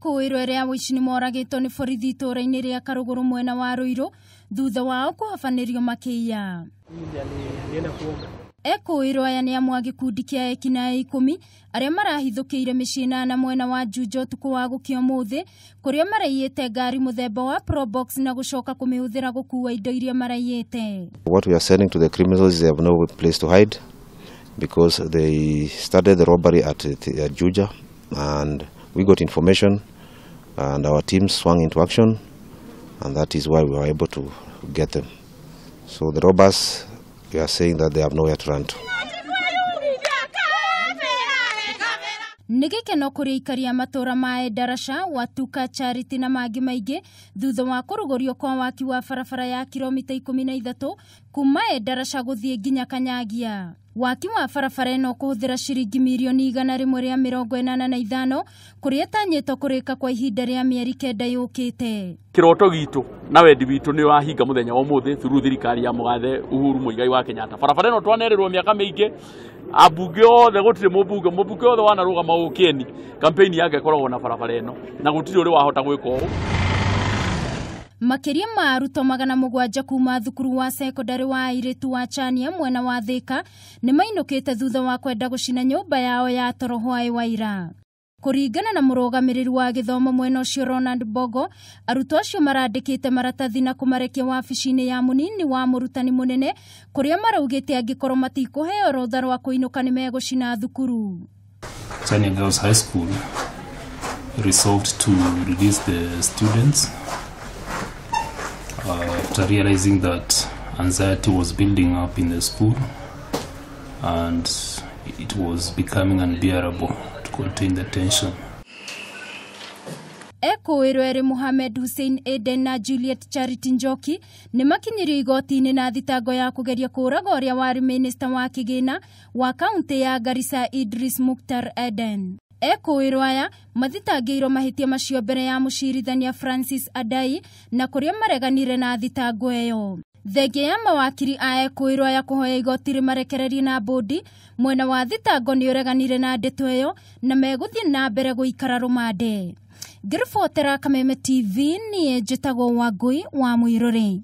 Ekũĩrwo erĩ a ũici nĩ moragĩtwo nĩ borithi itũũra-inĩ rĩa Karũgũrũ mwena wa Ruiru thutha wao kũhabanĩrio makĩiya. Ekũĩrwo aya nĩ amwe a gĩkundi kĩa ekinaĩ 10 arĩa marahithũkĩire mĩciĩ 8 mwena wa Juja ũtukũ wa gũkĩa ũmũthĩ kũrĩa maraiyĩte ngari mũthemba wa Probox na gũcoka kũmĩhũthĩra gũkuua indo iria maraiyĩte. What we are sending to the criminals is they have no place to hide because they started the robbery at Juja, and we got information and our team swung into action, and that is why we were able to get them. So the robbers, we are saying that they have nowhere to run to. Nĩ gĩkeno kũrĩ aikari a matũũra ma Endarasha, Watuka, Charity na mangĩ maingĩ thutha wa kũrugũrio kwa waki wa barabara ya kilomita 13 kuma Endarasha gũthiĩ nginya Kanyagia. Waki wa barabara ĩno kũhũthĩra ciringi mirioni 185 kũrĩa ĩtanyĩtwo kũrĩka kwa ihinda rĩa mĩeri 9 yũkĩte. Kĩroto gitũ na wendi witũ nĩ wahinga mũthenya wa ũmũthĩ through thirikari ya mũgathe Uhuru Muigai wa Kenyatta. Barabara ĩno twanerĩrwo mĩaka mĩingĩ, ambunge othe gũtirĩ mũmbunge othe wanarũgama ũkĩeni campaign yake ĩkoragwo na barabara ĩno na gũtirĩ ũrĩ wahota gwĩka ũũ. Makĩria ma arutwo 700 kuma thukuru wa sekondari wa airĩtu wa Chania mwena wa Thika nĩ mainũkĩte thutha wa kwenda gũcina nyũmba yao ya toro hwaĩ wa ira. Kũringana na mũrũgamĩrĩri wa gĩthomo mwena ũcio Ronald Bogo, arutwo acio marandĩkĩte maratathi na kũmarekia wabici-inĩ ya mũnini wa mũrutani mũnene kũrĩa maraugĩte angĩkorwo matikũheo rũtha rwa kũinũka nĩ megũcina thukuru. Chania Girls High School resolved to release the students after realizing that anxiety was building up in the school and it was becoming unbearable to contain the tension. Ekũĩrwo erĩ Mohamed Hussein Aden na Juliet Charity Njoki nĩ makinyirio igoti-inĩ na thitango ya kũgeria kũũraga ũrĩa warĩ minista wa kĩgĩna wa kaunti ya Garissa Idris Mukhtar Aden. Ekũĩrwo aya mathitangĩirwo mahĩtia macio mbere ya mũcirithania Francis Adai na kũrĩa mareganire na thitango ĩyo. Thengia ya mawakiri a ekũĩrwo aya kũhoya igoti rĩmarekererie na bũndi, mwena wa thitango nĩ ũreganire na ndeto ĩyo na megũthiĩ na mbere gũikara rũmande. Ngĩribotera Kameme TV, niĩ njĩtagwo Wangũi wa Mũirũrĩ.